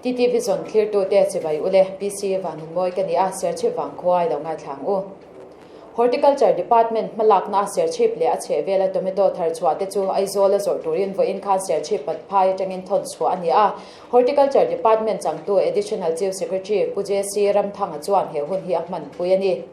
TT Vision thlirtute chibai ule PC Vanunmawi ka ni a, Serchhip vangkhua i lo ngaithla ang u. Horticulture Department hmalakna a Serchhip leh a chhehvela tomato thar chhuah te chu Aizawl a zawrh turin vawiin khan Serchhip Patphai atangin thawn chhuah a ni a. Horticulture Department changtu Additional Chief Secretary Pu JC Ramthanga chuan he hun hi a hmanpui a ni.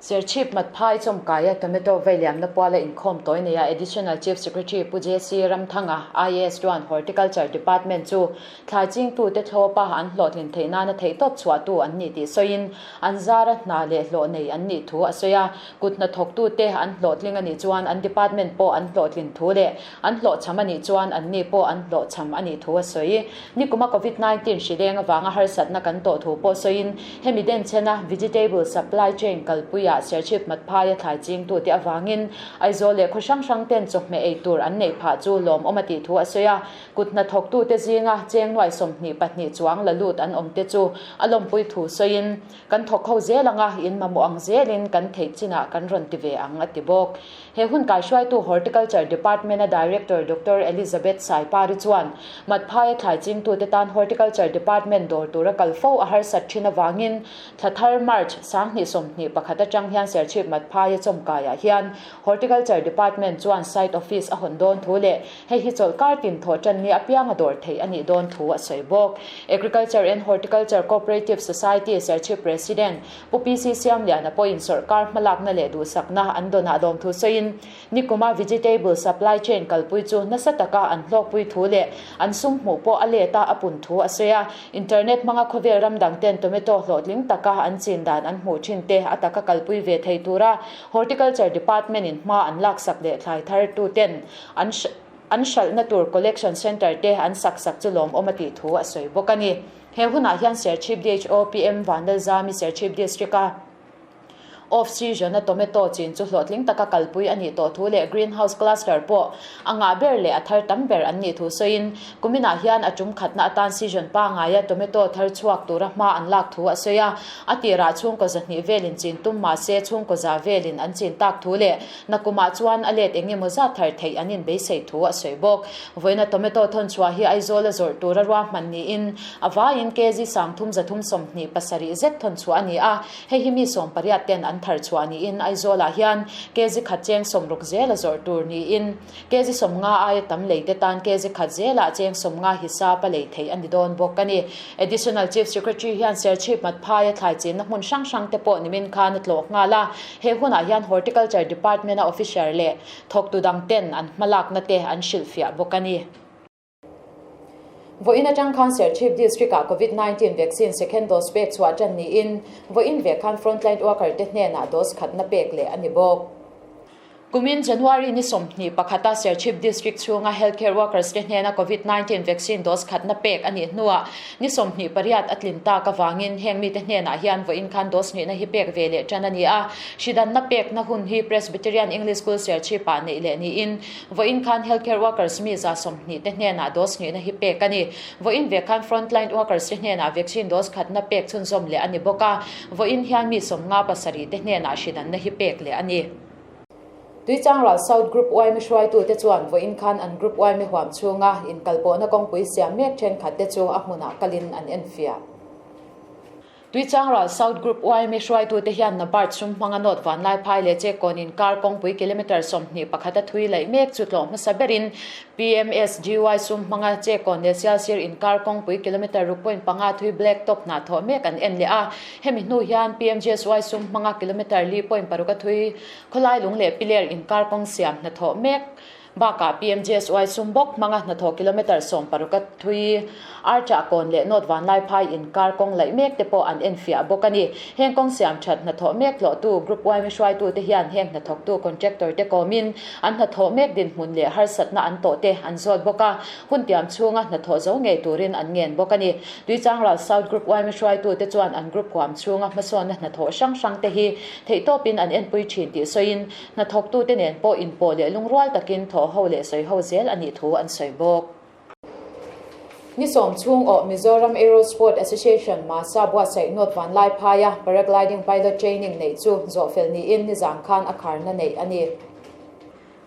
Serchhip Matphai chawmkaia Tomato veiliamna puala inkhawm tawi neia Additional Chief Secretary Pu JC Ramthanga, IAS chuan Horticulture Department chu thlai chingtute thlawpa an hlawhtlin theih nana theihtawp chhuahtu an ni tih sawiin an zara hna leh hlawh nei an nih thu a sawi a. Kut hnathawktute an hlawhtling a nih chuan an department pawh an hlawhtlin thu leh an hlawhchham a nih chuan anni pawh an hlawhchham a nih thu a sawi. Nikuma Covid 19 hri leng avanga harsatna kan tawh thu pawh sawiin, hemi denchhena vegetable supply chain kalpuiah Serchhip Matphaia thlai chingtute avangin Aizawl leh khaw hrang hrang ten chawhmeh ei tur an neih phah chu lawmawm a tih thu a sawi a. Kut hnathawktute zinga cheng nuai 22 chuang la lut an awm te chu a lawmpui thu sawiin, Kan thawk ho zel anga in mamawh ang zelin kan theih chinah kan rawn ti ve ang a ti bawk. He hun kaihruaitu Horticulture Department-a Director Doctor Elizabeth Saipari chuan Matphaia thlai chingtute tan Horticulture Department dawr tura kal fo a harsat thin avangin thla thar March 2021 atang hian Serchhip Matphaia chawmkaiah hian Horticulture Department chuan Site Office a hawn dawn thu leh hei hi chawlhkar tin thawh tan ni apianga dawr theih a nih dawn thu a sawi bawk. Agriculture and Horticulture Cooperative Society Serchhip President Pu PC Siamliana pawhin sawrkar hmalakna leh duhsakna an dawnah lawmthu sawiin, nikuma vegetable supply chain kalpui chu nasa taka an hlawkpui thu leh an sum hmuh pawh a let a a pun thu a sawi a. Internet hmanga khawvel ram dang ten tomato hlawhtling taka an chin dan an hmuh thin te a taka kalpui ve thei tura Horticulture Department in hma an laksak leh thlai thar tu ten an an hralhna tur collection centre te an sak sak chu lawmawm a tih thu a sawi bawk a ni. He hunah hian Serchhip DHO PM Vanlalzami Serchhip District-a Off Season-a tomato chin chu hlawhtling taka kalpui a nih tawh thu leh Greenhouse Cluster pawh a ngah ber leh a thar tam ber an nih thu sawiin kuminah hian a tum khatna atan season pangaia tomato thar chhuak tura hma an lak thu a sawi a. A tirah chhungkaw zahnih velin chin tum mah se chhungkaw za velin an chin tak thu leh Nakumah chuan a let eng emaw zat thar theih an inbeisei thu a sawi bawk. Vawiina tomato thawn chhuah hi Aizawl a zawrh tura ruahman niin a vaiin kg 3327 zet thawn chhuah a ni a, hei hi mi 18 ten an thar chhuah niin Aizawlah hian kg khat cheng 60 zel a zawrh tur niin kg 50 aia tam lei te tan kg khat zelah cheng 50 hisap a lei theih a ni dawn bawk a ni. Additional Chief Secretary hian Serchhip Matphaia thlai chinna hmun hrang hrang te pawh nimin khan a tlawh nghal a. He hunah hian Horticulture Department-a officer leh thawktu dang ten an hmalakna te an hrilhfiah bawk a ni. Vawiin atang khan Serchhip District-ah Covid 19 vaccine second dose pek chhuah tan niin vawiin vek khan frontline worker te hnenah dose khatna pek leh a ni bawk. Kumin January ni 21 a Serchhip District chhunga healthcare workers te hnena Covid 19 vaccine dose khatna pek a nih hnuah ni 28 a tlin tak avangin heng mite hnenah hian vawiin khan dose hnihna hi pek ve leh tan a ni a. Hridanna pekna hun hi Presbyterian English School Serchhip-ah neih leh niin vawiin khan healthcare workers mi 120 te hnenah dose hnihna hi pek a ni. Vawiin ve khan frontline workers te hnenah vaccine dose khatna pek chhunzawm leh a ni bawk a. Vawiin hian mi 57 te hnenah hridanna hi pek leh a ni. Tuichangral South Group yma hruaitute chuan vawiin khan an Group yma huam chhunga inkalpawhna kawngpui siam mek thenkhat te chu a hmunah kalin an enfiah. Tuichangral South Group yma hruaitute hian NABARD sum hmanga nawt vanlaiphai leh Chekkawn inkar kawngpui kilometre 21 a thui laih mek chu tlawh hmasa berin PMSGY sum hmanga Chekkawn leh Sialsir inkar kawngpui kilometre 6.5 thui black top hna thawh mek an en leh a. Hemi hnu hian PMGSY sum hmanga kilometre li point paruk a thui khawlai lung leh piler inkar kawng siam hnathawh mek bakah PMGSY sum bawk hmanga hnathawh kilometre 16 a thui Archah kawn leh North Vanlaiphai inkar kawng laih mek te pawh an enfiah bawk a ni. Heng kawng siam that hnathawh mek tlawhtu Group yma hruaitute hian heng hnathawktu contractor te kawmin an hnathawh mek dinhmun leh harsatna an tawh te an zawt bawk a, hun tiam chhunga hnathawh zo ngei turin an ngen bawk a ni. Tuichangral South Group yma hruaitute chuan an group huam chhunga hmasawnna hnathawh hrang hrang te hi theihtawpin an enpui thin tih sawiin hnathawktute nen pawh inpawh leh lungrual takin thawh ho leh sawi ho zel a nih thu an sawi bawk. Ni sawm chhung awh Mizoram Aerosport Association MASA buatsaih nawt Vanlaiphaia Paragliding Pilot Training neih chu zawhfel niin nizan khan a kharna neih a ni.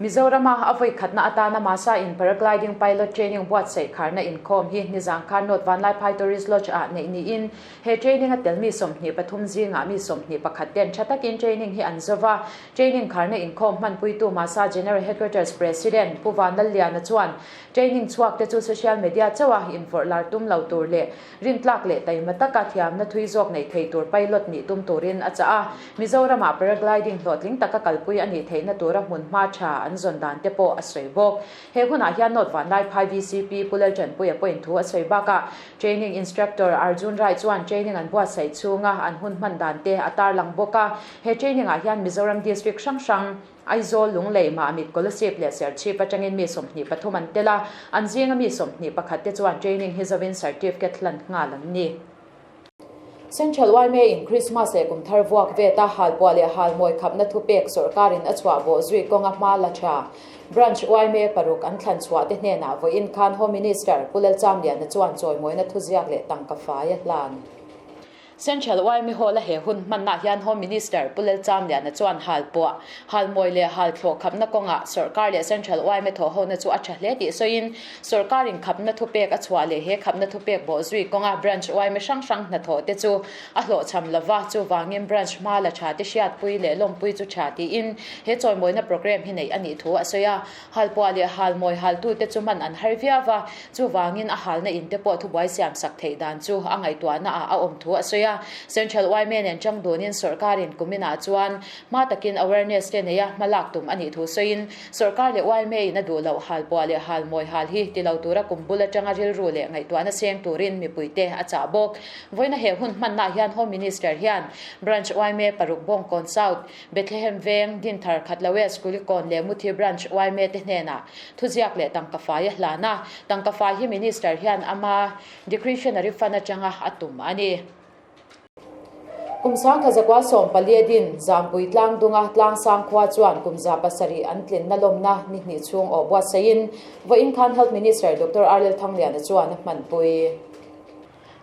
Mizorama a vawi khatna atana Masa in Paragliding Pilot Training buatsaih kharna inkhawm hi nizang khan North Vanlaiphai Tourist Lodge ah neih niin he training a tel mi 23 zingah mi 21 ten tha takin training hi an zova. Training kharna inkhawm hmanpuitu Masa General Headquarters President Pu Vanlalliana chuan training chhuak te chu social media chauha invawrh lar tum lo tur leh Rintlak leh taima taka thiamna thui zawk nei thei tur pilot nih tum turin a chah a. Mizoramah paragliding hlawhtling taka kalpui a nih theihna tura hmunhma tha an zawn dan te pawh a sawi bawk. He hunah hian North Vanlaiphai VCP Pu Laltanpuia pawhin thu a sawi bakah Training Instructor Arjun Rai chuan training an buatsaih chhunga an hun hman dan te a tarlang bawk a. He training ah hian Mizoram District hrang hrang, Aizawl, Lunglei, Mahmit, Kolasib leh Serchhip atangin mi 23 an tel a, an zinga mi 21 te chuan training hi zovin certificate hlan nghal an ni. Central yma in Krismas leh kumthar vuak veta halpuah leh halmawi khapna thupek sawrkarin a chhuah bawh zui kawnga hma la tha. Branch yma paruk an thlan chhuah te hnenah vawiin khan Home Minister Pu Lalchamliana chuan chawimawina thuziak leh tangka fai a hlan. Central yma Hall-a he hun hmannaah hian Home Minister Pu Lalchamliana chuan halpuah, halmawi leh halthlawh khapna kawngah sawrkar leh Central yma thawhhona chu a tha hle tih sawiin sawrkarin khapna thupek a chhuah leh he khapna thupek bawhzui kawnga branch yma hrang hrang hnathawh te chu a hlawhchham lova, chuvangin branch hma la tha te hriatpui leh lawmpui chu tha tiin he chawimawina programme hi neih a nih thu a sawi a. Halpuah leh halmawi haltute chu hman an har viau va, chuvangin a halna in te pawh thubuai siam sak theih dan chu a ngaihtuahna ah a awm thu a sawi a. Central yma nen chang dunin sawrkarin kuminah chuan hma takin awareness te neia hma lak tum a nih thu sawiin, sawrkar leh yma in a duh loh halpuah leh halmawi hal hi ti lo tura kum bul atanga rilru leh ngaihtuahna seng turin mipuite a chah bawk. Vawiina he hun hmannaah hian Home Minister hian Branch yma paruk Bawngkawn South, Bethlehem Veng, Dinthar, Khatla West, Kulikawn leh Muthi Branch yma te hnenah thuziak leh tangka fai a hlan a, tangka fai hi Minister hian ama Discretionary Fund atanga a tum a ni. Kum 1914 a din Zampui Tlangdunga Tlangsang khua chuan kum 700 an tlinna lawmna ni hnih chhung awh buatsaihin vawiin khan Health Minister Doctor R Lalthangliana chuan a hmanpui.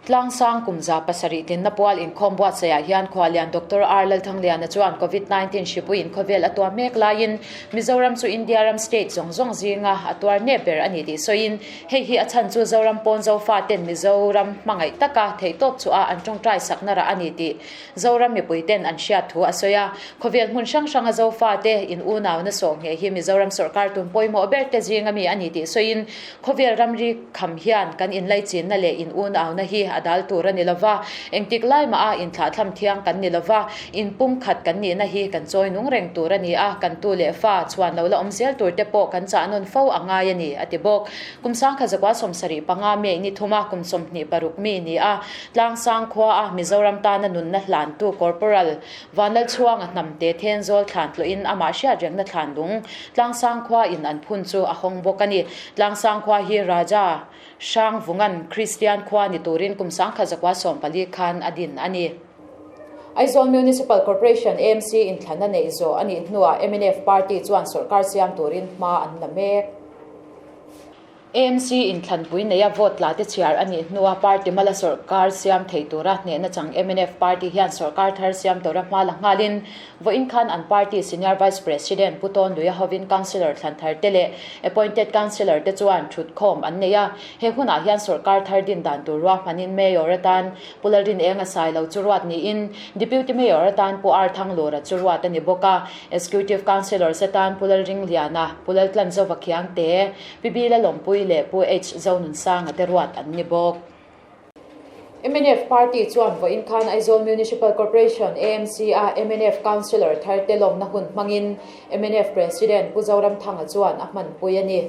Tlangsang kum 700 tlinna pual inkhawm buatsaihah hian Khualian Doctor R Lalthangliana chuan Covid 19 hripuiin khawvel a tuar mek laiin Mizoram chu India ram state zawng zawng zinga a tuar nep ber a ni tih sawiin hei hi a chhan chu Zoram pawn Zofaten Mizoram hmangaih taka theihtawp chhuah an tawngtai sakna rah a ni tih Zoram mipuiten an hriat thu a sawi a. Khawvel hmun hrang hranga Zofate in unauna sawh ngheh hi Mizoram sawrkar tum pawimawh ber te zinga mi a ni tih sawiin Khawvel ramri kham hian kan inlaichinna leh in unauna hi a dal tur a ni lo va, engtik lai mah a inthlahthlam thiang kan ni lo va, in pumkhat kan nihna hi kan chawi nung reng tur a ni a, kan tu leh fa chhuan lo la awm zel tur te pawh kan chah nawn fo a ngai a ni, a ti bawk. Kum 1975 May ni thuma kum 26 mi ni a, Tlangsang khua a Mizoram tana nunna hlantu Corporal Vanlalchhuanga hnamte Thenzawl thlan tlawhin amah hriat rengna thlan lung Tlangsang khua in an phun chu a hawng bawk a ni. Tlangsang khua hi Raja Hrangvungan Kristian khua ni turin kum 1914 khan a din a ni. Aizawl Municipal Corporation, AMC, inthlanna neih zawh a nih hnuah mnf party chuan sawrkar siam turin hma an la mek. AMC inthlanpui neia vote tla te chhiar a nih hnua party mala sawrkar siam thei tura hnehna chang mnf party hian sawrkar thar siam tura hma la nghalin vawiin khan an party Senior Vice President Pu Tawn Luia hovin Councillor thlan thar te leh Appointed Councillor te chuan thutkhawm an nei a. He hunah hian sawrkar thar din dan tur ruahmanin Mayor atan Pu Lalrinenga Sailo chu ruat niin Deputy Mayor atan Pu R Thanglura chu ruat a ni bawk a. Executive Councillors atan Pu Lalringliana, Pu Laltlanzova Khiangte, Pi Bila Lawmpui leh Pu H Zonunsanga te ruat an ni bawk. Mnf Party chuan vawiin khan Aizawl Municipal Corporation, AMC, a mnf Councillor thar te lawmna hun hmangin mnf President Pu Zoramthanga chuan a hmanpui a ni.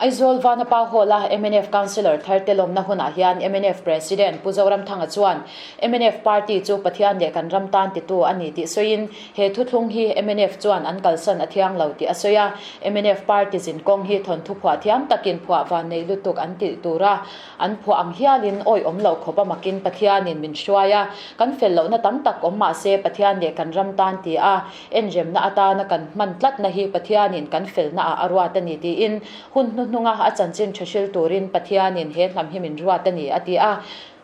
Aizawl Vanapa Hall-a mnf Councillor thar te lawmna hunah hian mnf President Pu Zoramthanga chuan mnf Party chu Pathian leh kan ram tan titu a ni tih sawiin He thuthlung hi mnf chuan an kalsan a thiang lo tih a sawi a, mnf party zin kawng hi thawnthu phuah thiam takin phuah van nei lutuk an tih tura an phuah ang hialin awi awm loh khawp a makin Pathianin min hruai a, kan fel lohna tam tak awm mah se Pathian leh kan ram tan ti a, enremna atana kan hman tlatna hi Pathianin kan felna ah a ruat a ni tiin hun hnuhnunga a chanchin tha hril turin Pathianin he hnam hi min ruat a ni a ti a.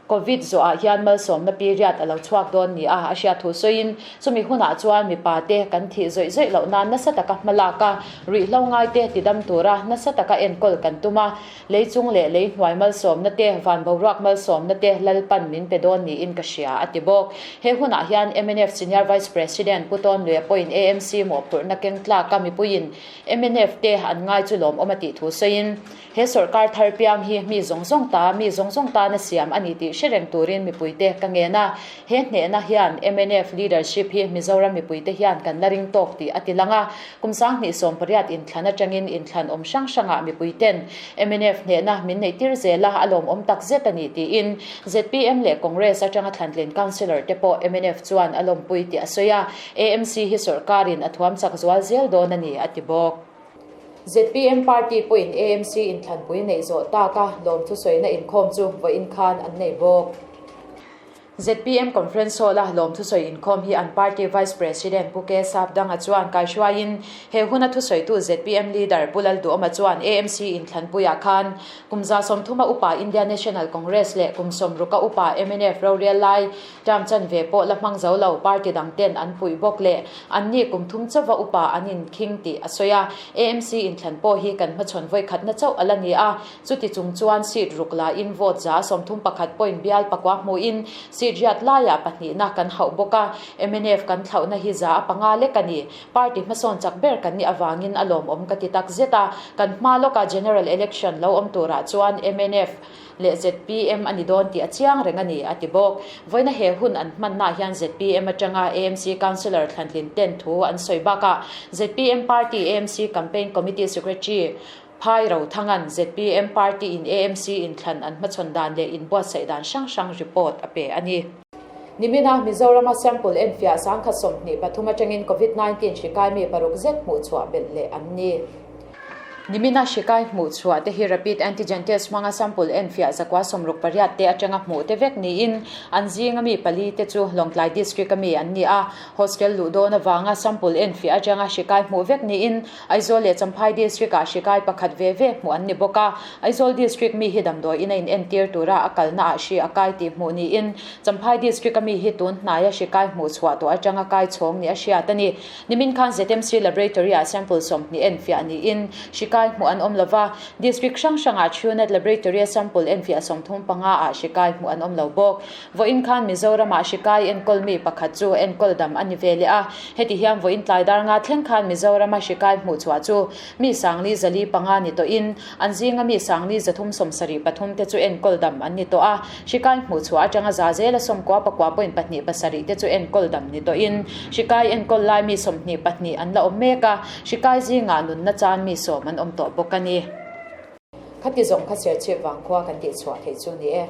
Covid zawhah hian malsawmna period a lo chhuak dawn ni a a hriat thu sawiin, chumi hunah chuan mipa te kan thih zawih zawih loh nan nasa taka hma lak a, ruihhlo ngai te tidam tura nasa taka enkawl kan tum a, lei chung leh lei hnuai malsawmna te, van boruak malsawmna te Lalpan min pe dawn niin ka hria, a ti bawk. He hunah hian mnf Senior Vice President Pu Tawnluia pawhin AMC mawhphurhna keng tlaka mipuiin mnf te an ngai chu lawmawm a tih thu sawiin, He sawrkar thar piang hi mi zawng zawng ta, mi zawng zawng tana siam a ni tih hre reng turin mipuite ka ngen a. He hnehna hian mnf leadership hi Mizoram mipuite hian kan la ring tawk tih a ti lang a. Kum 2018 inthlan atangin inthlan awm hrang hrangah mipuiten mnf hnehna min neihtir zel a, a lawmawm tak zet a ni tiin zpm leh Congress atanga thlantlin councillor te pawh mnf chuan a lawmpui tih a sawi a. AMC hi sawrkarin a thuam chak zual zel dawn a ni, a ti bawk. Zpm party pawhin AMC inthlanpui neih zawh taka lawmthu sawina inkhawm chu vawiin khan an nei bawk. Zpm Conference Hall-a lawmthu sawi inkhawm hi an party Vice President Pu K Sapdanga chuan kaihruaiin he huna thusawitu zpm leader Pu Lalduhawma chuan AMC inthlanpuiah khan kum 30 a upa Indian National Congress leh kum 60 a upa mnf rorel lai Term chanve pawh la hmang zo lo party dang ten an puih bawk leh anni kum thum chauva upa an inkhing tih a sawi a. AMC inthlan pawh hi kan hmachhawn vawi khatna chauh a la ni a, chuti chung chuan seat ruk lain vote 31 point bial pakua hmuhin seat riat laiah pahnihna kan hauh bawk a, mnf kan thlauhna hi 5% lek a ni. Party hmasawn chak ber kan nih avangin a lawmawm ka ti tak zet a, kan hma lawka General Election lo awm turah chuan mnf leh zpm a ni dawn tih a chiang reng a ni, a ti bawk. Vawiina he hun an hmannaah hian zpm atanga AMC Councillor Thlantlin ten thu an sawi bakah zpm Party AMC Campaign Committee Secretary Phai Rothanga'n zpm Party in AMC inthlan an hmachhawn dan leh inbuatsaih dan hrang hrang report a pe a ni. Nimina Mizorama sample enfiah 1023 atangin Covid-19 hri kaimi paruk zet hmuhchhuah belh leh an ni. Nimina hri kai hmuhchhuah te hi rapid antigen test hmanga sample enfiah 968 te atanga hmuh te vek niin an zinga mi pali te chu Lawngtlai District a mi an ni a. Hostel luh dawn avanga sample enfiah atanga hri kai hmuh vek niin Aizawl leh Champhai District ah hri kai pakhat ve ve hmuh an ni bawk a. Aizawl District mi hi damdawi in a inentir tura a kalna ah hri a kai tih hmuh niin Champhai District a mi hi tun hnaia hri kai hmuh chhuah tawh atanga kai chhawng ni a hriat a ni. Nimin khan ZMC Laboratory ah sample 20 enfiah niin hri kai hmuh an awm lova, District hrang hrangah Truenat Laboratory a sample enfiah 35 ah hri kai hmuh an awm lo bawk. Vawiin khan Mizoram ah hri kai enkawl mi pakhat chu enkawl dam a ni ve leh a, heti hian vawiin tlai dar nga thleng khan Mizoram a hri kai hmuh chhuah chu mi 405 ni tawhin an zinga mi 373 te chu enkawl dam an ni tawh a, hri kai hmuh chhuah atanga za zela 99.27 te chu enkawl dam ni tawhin hri kai enkawl lai mi 22 an la awm mek a, hri kai zingah nunna chan mi 10 an awm tawh bawk a ni. Khati zawng kha Serchhip vangkhua kan tihchhuah theih chu ni e.